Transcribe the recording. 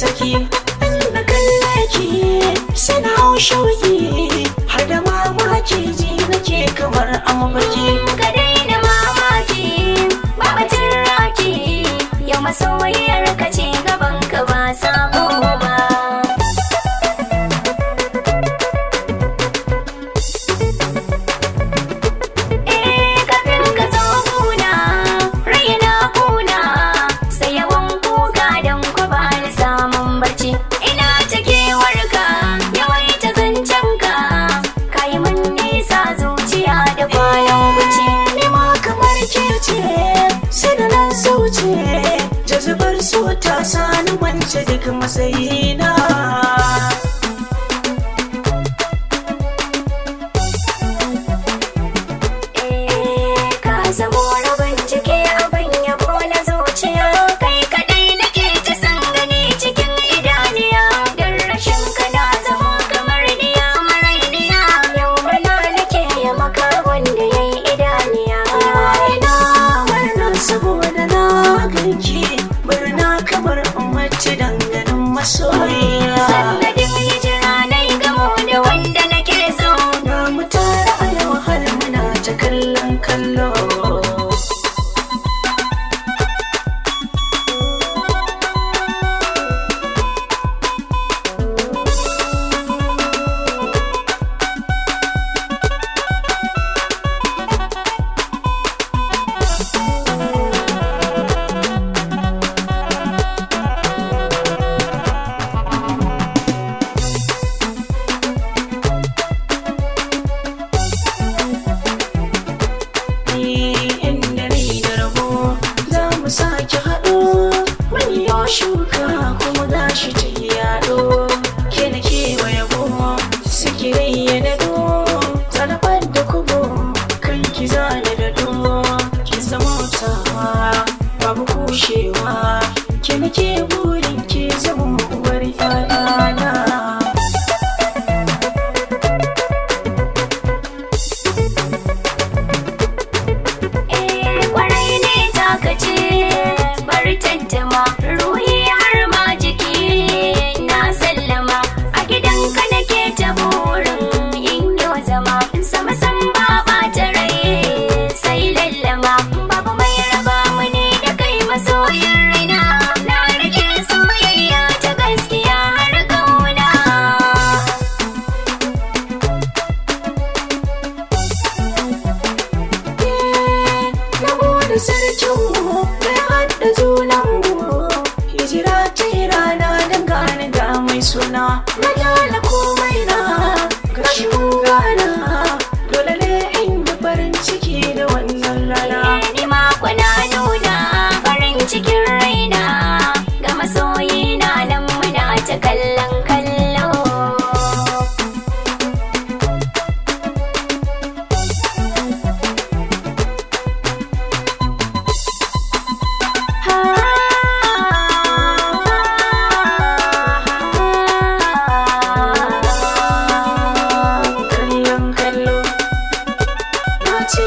sarki. Na kalle ki sai na hau shauki, har da mamaki ji nake kamar a mafarki. Ka daina mamaki, babatin raki, yau masoyiyar ka ce gaban ka ba sabo ba. Eh, kafin ka zo guna, rai na kuna, sai yawan kuka don ku ba ni samun barci. Ina ta kewarka, yawaita zancen ka, ka yi mun nisa zuciya da kwanan wuce. Ni ma kamar ke ce sai da na zauce, jazubar so ta sani wance duk matsayina. Eh, ka zamo rabin jiki abin yabo na zuciya, kai kadai nake ta san gani cikin idaniya, don rashin ka na zamo kamar diya marainiya, yau murna nake ya maka wanda ya yi idaniya. Ina murna saboda na ganki, murna kamar mace danganin masoyiya. Sannadin hijira na yi gamo da wanda nake so. Ga mu tare a yau har muna ta kallon kallo. Ni inda ni da rabo za mu sake haɗo, mun yi shuka kuma gashi ta yi yaɗo, ke na kewaye yabo suke ya daɗo, zanabar da kubo kan ki zana daɗo, ki zama tawa babu kushewa, ke na ke burin ki zama uwar 'ya'yana. Eh, kwarai ne takace, bari tantama, ruhi har ma jiki na sallama, a gidanka nake ta burin in yo zama, sama sam ba ɓata rai sai lallama, babu mai raba mu ne da kai masoyin raina, na rike soyayya ta gaskiya har kauna. Na gode sarkinmu da ya haɗa junanmu, hijira ce rana don gane ga mai suna, na gyara komai na gashi mun gana, dole ne in yi farin ciki da wannan rana. Ni ma kwana nuna farin cikin raina, ga masoyina nan muna ta kallon kallo. Kallon kallo na ce.